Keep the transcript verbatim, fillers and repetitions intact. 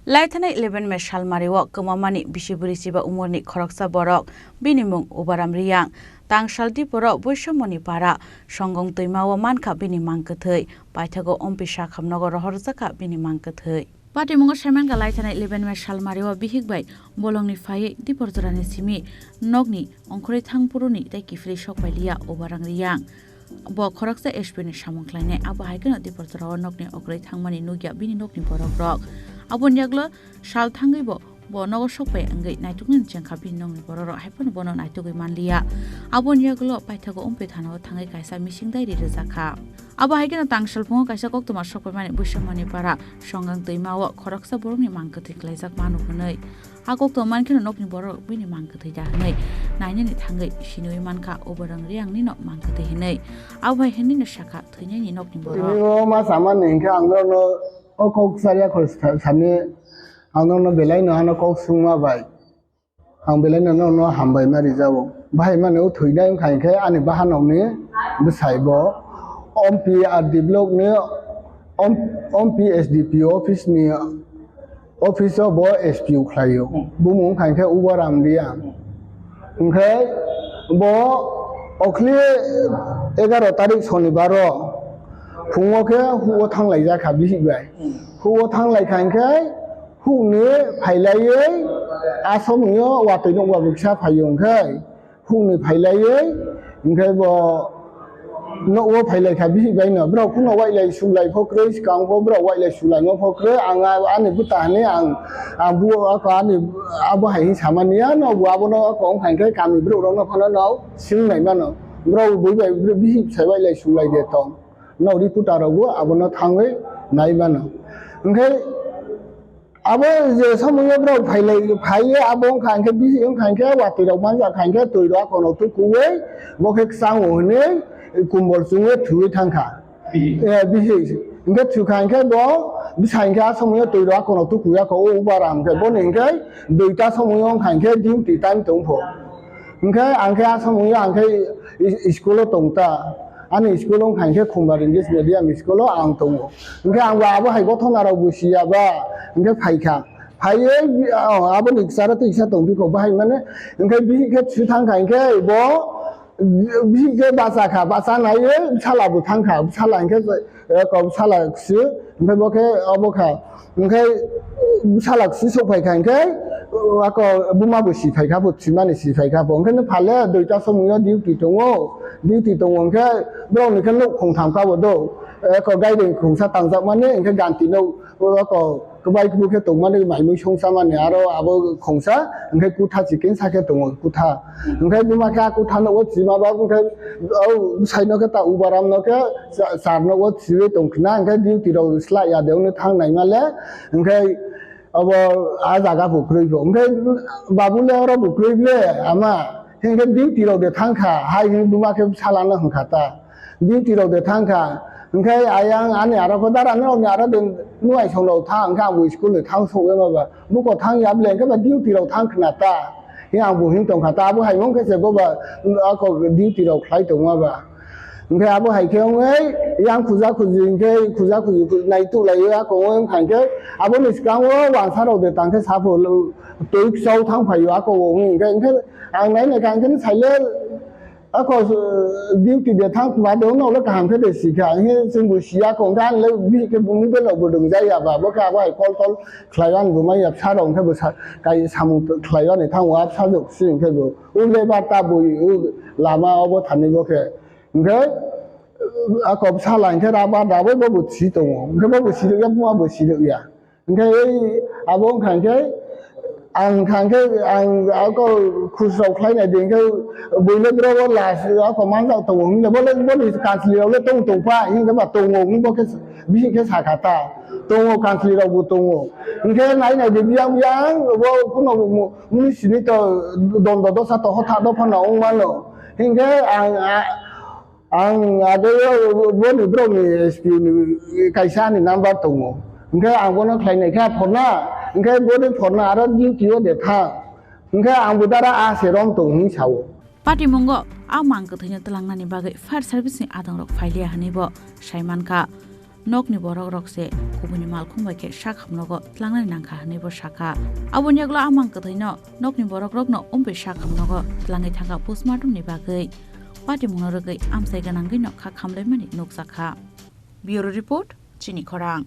Laithani eleven May salmari o kwmamani bisi bwrwi chiba umorni khoroksa borok, bini mung Ubaram Riyang, tangsal Diporo Boisamoni para, Songong twima o mankha bini mang kwthwi, paithago Ompi Sakham nogo rohorjakha bini mang kwthwi. Patimungo saimankha laithani eleven May salmari o bihik bai bolongni phaiwi Dipor jorani simi nokni ongkhorwi thang phuruni tei kiphilwi sok pai liya Ubarang Riyang. Bo khoroksa S P ni samung khlainai, abo hai kheno Dipor jorao nokni okroi thangmani nukya bini nokni borok rok. Aboni yaglo sal thangwi bo, bo nogo sok pai wngwi naituknani chengkha bini nokni borok rok, hai phano bono naitugwi manliya. Aboni yaglo paithago Ompi thana o thangwi kaisa missing diary rwjak kha. Abo hai kheno tangsal phungo kaisa koktwma sok paimani Boisamoni para Songong twima o khoroksa borokni mang kwthwi khlaijak manu hwnwi. A koktwma man kheno nokni borok bini mang kwthwi da hwnwi nainani thangwi siniwi mankha Ubarang Riyang nino mang kwthwi hwnwi. Abo hai hwnwino sakha thwinaini nokni borok. Tini o ma samani hinkhe ang norokno o kok charya khor sa-, sani ang norokno belaino ano kok swngma bai. Ang belaino norokno hambai ma rijao. Bahai mani o thwinai wngkha hinkhe ani bahanokni bwsai bo Ompi R D block ni Om-, Ompi S D P office ni office o bo S P O khlaio. Hmm. Bumung wngkha hinkhe Ubaram Riyang. Hmm. Hinkhe bo okhli egaro tarik sonibar o phungo khe hugo thanglaijak kha bihik bai. Hmm. Hugo thanglaikha hinkhe hukni phailaiwi asomwio watwi nokbar bo kisa phaio hinkhe. Hukni phailaiwi, hinkhe bo nogo phailaikha bihik baino. Borok phano wailai suklai pho kwrwi, swkang pho borok wailai suklaima pho kwrwi. Ang a-, ani bwta hinwi ang, ang bu-, ako ani abo hai hinwi samani ya, no bo abono ako wngkha hinkhe kami borok rokno phano no swngwi naimano. Borok bui bai bihik sai wailai suklai de tong. No reporter rok bo abono thangwi naimano. Hinkhe Abo je somoyo borok phailai, phaiye abo wngkha hinkhe bihik wngkha hinkhe watwi rok manjak kha hinkhe twi rok akono tukuwi bo khe kchango hinwi kumbol chumwi thwiwi thangkha. Bihik. Eh, bihik. Hinkhe thwikha hinkhe bo bwsa hinkhe a somoyo twi rok akono tukuwi ako o ubara hinkhe boni hinkhe duita somoyo wngkha hinkhe duty time tongpho. Hinkhe ang khe a somoyo ang khe i-, i-, school o tongta. Ani school wngkha hinkhe Khumbar English Medium school o ang tongo. Hinkhe ang bo abo hai gothona rok bo siya ba, hinkhe phaikha. Phaiwi, o, aboni kcharo twi kisa tong bikok bahai mane, hinkhe bihik khe su thangkha hinkhe bo, bihik khe bacha kha, bacha naiwi bwsala bo thangkha, bwsala hinkhe, eh, kok bwsala ksu, hinkhe bo khe obo kha. Hinkhe bwsala ksu sok phaikha hinkhe, ako buma bo si phaikha bo, thwimani si phaikha bo. Hinkhe phale duita somoyo duty tongo, duty tongo hinkhe borokni khe nok khongtham kha bo do, ako gaireng khongsa tangjakmani hinkhe ganti nok. Oro ko kwbai kubui khe tongmani maimui songsamani aro abo khongsa, hinkhe kutha chikin sa khe tongo kutha. Hinkhe buma khe a kutha no o chima ba hinkhe o bwsai no khe ta ubaram no khe cha-, char no o chiwi tongkhna hinkhe duty rok slai ya de hwnwi thang naima le hinkhe obo a jaga bo kwrwi bo. Hinkhe babu le oro bo kwrwi le ama hinkhe duty rok de thang kha hai hinwi buma khe bwsala no hwn kha ta. Duty rok de thang kha. Hinkhe ayang ani aro pho dara norokni aro de nuaisong rok thang kha, ang bo school de thang sok ema ba. Buko thang ya ble hinkhe ba duty rok thang khna ta. He ang bo him tong kha ta, abo hai mong khe se bo ba ako duty rok khlai tong ma ba. Hinkhe abo hai khe wngwi yang khuja khuji hinkhe khuja khuji nai tu lai ako wng kha hinkhe aboni swkang o wansa rok de tang khe sapho twi kchao thang phai o ako wng hinkhe, hinkhe ang nai nai kha hinkhe sai le Ako, uh, duty de thang tma de, uno le kaham khe de si kha. He chwng bo siya kong kha, ang le bihik khe mobile rok bo rwngjak ya ba. Bo khe abo hai call tol khlai ani bo mai ya, bwsa rok hwnkhe bo sa-, kai samung khlai ani thango, a bwsa jok si hwnkhe bo. O le ba ta bui, o lama obo thani bo khe. Hwnkhe, uh, ako bwsa lai hwnkhe rubber da bai bo bo si tongo. Hwnkhe bo bo si rwk ya, buma bo si rwk ya. Hwnkhe ei abo wngkha hwnkhe, ang wngkha hwnkhe, ang ako khusrok khlainai di hwnkhe, buino bwrwi o last ako manjak tongo hwnkhe, bole boni kanchwlwi rok le tong tong pha, hwnkhe ba tongo hwnwi bo khe bihik khe sakha ta, tongo kanchwlwi rok bo tongo, hwnkhe nai nai di biyang biyang bo kheno muni simi to dondo dosa to hotha dophano wng mano, hwnkhe ang, a, Ang age o boni borokni S P ni kaisa ani number tongo. Hwnkhe ang bono khlainai kha phone, hwnkhe boni phone aro duty o de thang. Hwnkhe ang bo dara a se rom tong hwnwi sao. Patimungo a mang kwthwino twlangnani bagwi fire service ni adongrok phailiya hwnwi bo sai mankha. nokni borokrok se kubuini malkhung bai khe sak hamnogo tlangnani nangkha hwnwibo sakha. Aboni yagulo a mang kwthwino nokni borokrokno umpi sak hamnogo tlangwi thangkha postmortem ni bagwi. Patimungno rwgwi amchai gwnangwino kha khamlaimani nukjakha. Bureau Report, Chini Khorang.